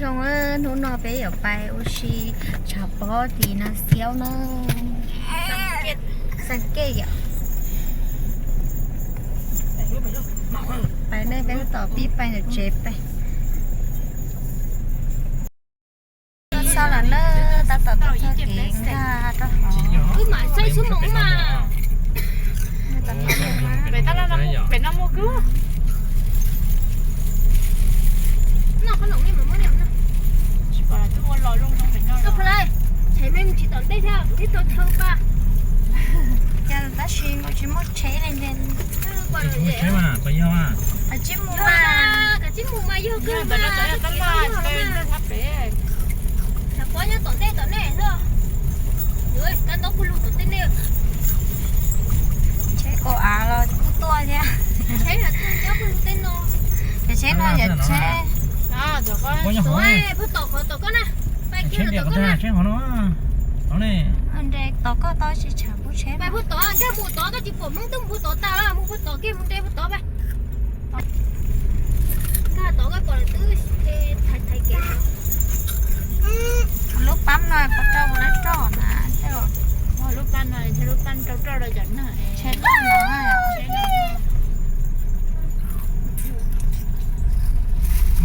Zoo, hnub no peb yuav pais ua si tshav pob tim Nas Xiaub na. Xeem Kej yom. Pais nej peb tom pib pais ntawm tsev pais. Tuaj txog lawm na, tab tom tuaj txog kev nkag rau hauv. Cas tab sis nkaus tsis muaj tsheb li ntag. Kav tsij mus mas, kav tsij mus mas yog kawg mas. Tshav pob nyob tom ntej tom nej xwb. Kab ntaub pug lug tom tej nej. Tsheb kaum av los kuj tuaj thiab. Tsheb no, cov tsheb no yog tsheb. Puag tom qhov tom koj na. Pais kiag tom koj na. Nres tom koj tau tsis tshav pub tsheb. Pais puag tom, nkag mus tod, koj tsis pom Hmoob twb mus puag tod tas, mus puag tom kiag, mus nres puag tod pais. Nkag tod koj pom lawm twb thaiv thaiv kev. Lub pab no puas rau lawv roj na, lub pab no, lub pab rau roj rau cov neeg.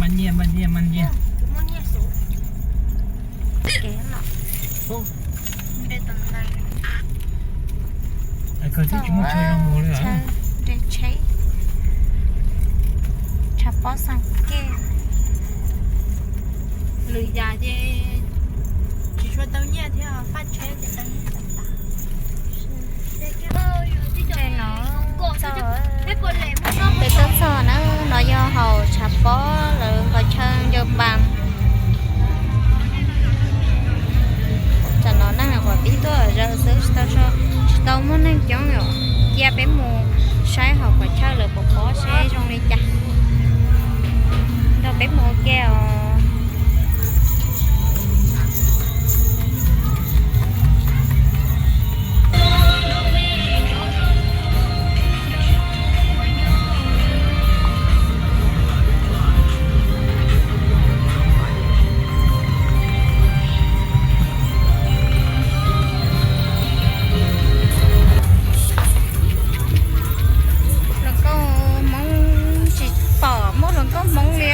Mas nyiaj, mas nyiaj, mas nyiaj. Kev los. Kawg twb tsis muaj tsheb zoo mus li. Chaw nres tsheb, tshav pob Xeem Kej. Lwm yam ces tsis tshua tau nyiaj thiab, faj tsheb ces tau nyiaj tas tas. Peb tuaj txog na, no yog hauv tshav pob lawv qhov chaw ncaws npas. Tsam no neeg qhuav pib tuaj zaws xwb, tsis tau, tsis tau muaj neeg coob yom. Cia peb mus saib hauv qhov chaw lawv pov pob seb zoo li cas. Nrog peb mus ua ke os. Hluas nkauj Hmoob tsis pom muaj hluas nkauj Hmoob li.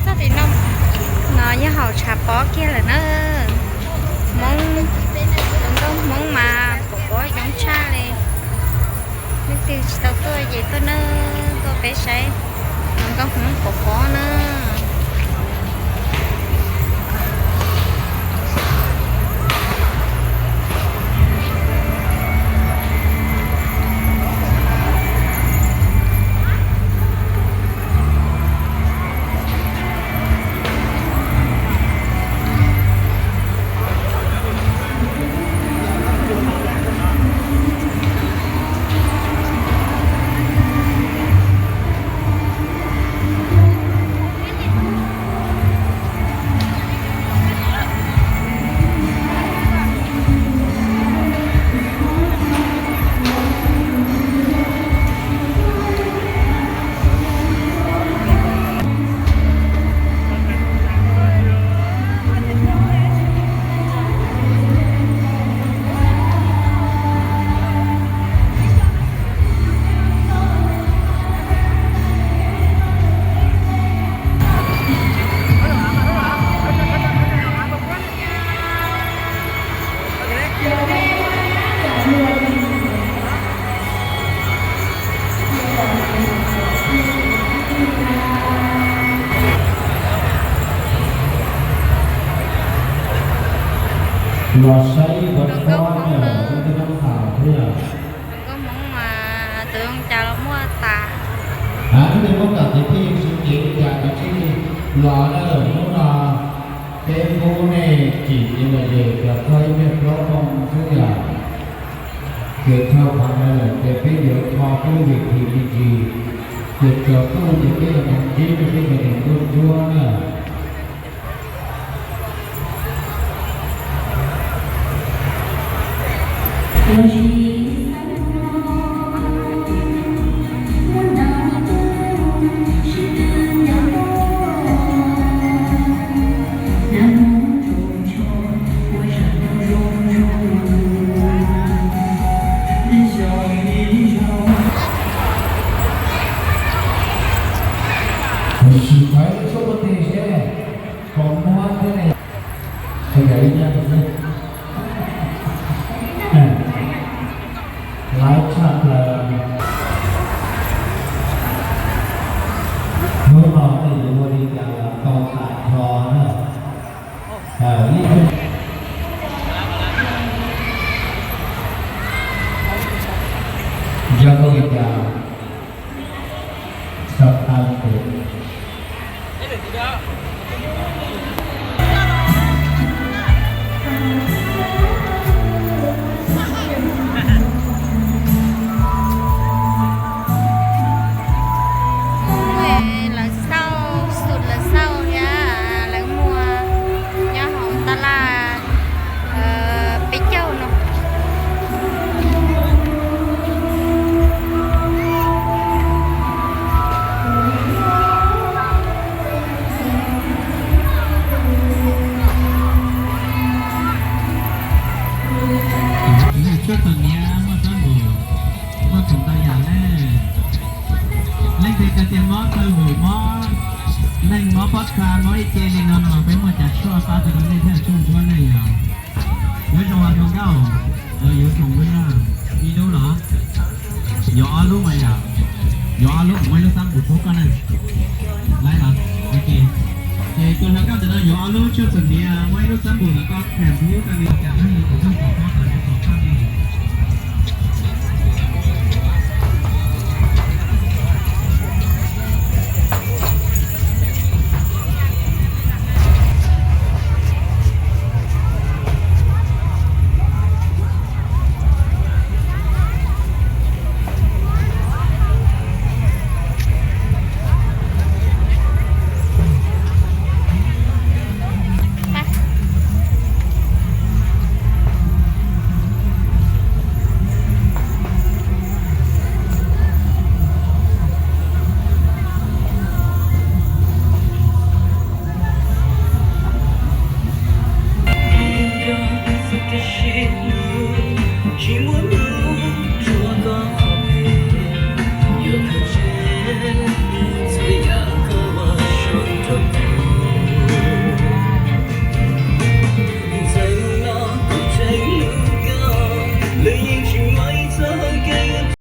Txog tim no, no yog hauv tshav pob kiag lawm na. Hmoob, hluas nkauj Hmoob mas pov pob coob tshaj li. Leej twg tsis tau tuaj ces tuaj na, tuaj peb saib hluas nkauj Hmoob pov pob na. Los saib ib qho pob na, ib qho pob thiab. Hluas nkauj Hmoob mas tus zoo cas los muaj tas. Hnub no muab kom tias peb yuav sib kev li cas tus tsis los na, hnub no peb pub nej tsim ces los yog cov txog ib pliag plaub moos xwb yom. Ces dhau qhov ntawd lawm ces peb yuav kho peb lub vis thim me ntsis, ces tsaus ntuj ces peb yuav mus ntsib rau peb cov niam tub Dua na. Sim thaiv lub tshuaj pob tw seb kom muab thiab ne. Sawv daws ib nyab xwb. Laiv tshaj plaws. Hnub no nej yuav ua li cas los tau tas nrho na. Ib, yog ua li cas, sawv daws. Lawv xauj, xum lawv xauj thiab lawv muag nyob hauv tab laj peb caug no. Tsuag txom niam muaj xab npum, muaj txhua yam ne. Leej twg tias mob taw hum, mob neeg, mob pob txha, mob ib ce li no no los peb muaj cov tshuaj pab tau rau nej thiaj tsuaj ntsuab ne yom. Yuav zoo los zoo nkauj, yuav zoo nkauj na. Ib lub los? Yuav ob lub mas yom. Yuav ob lub, muaj ib lub xab npum pub koj na. Laiv los? Ok. Ces tus hluas nkauj ntawm no yuav ob lub tshuaj txom niam, muaj ib lub xab npum los koj kheem pub koj li cas.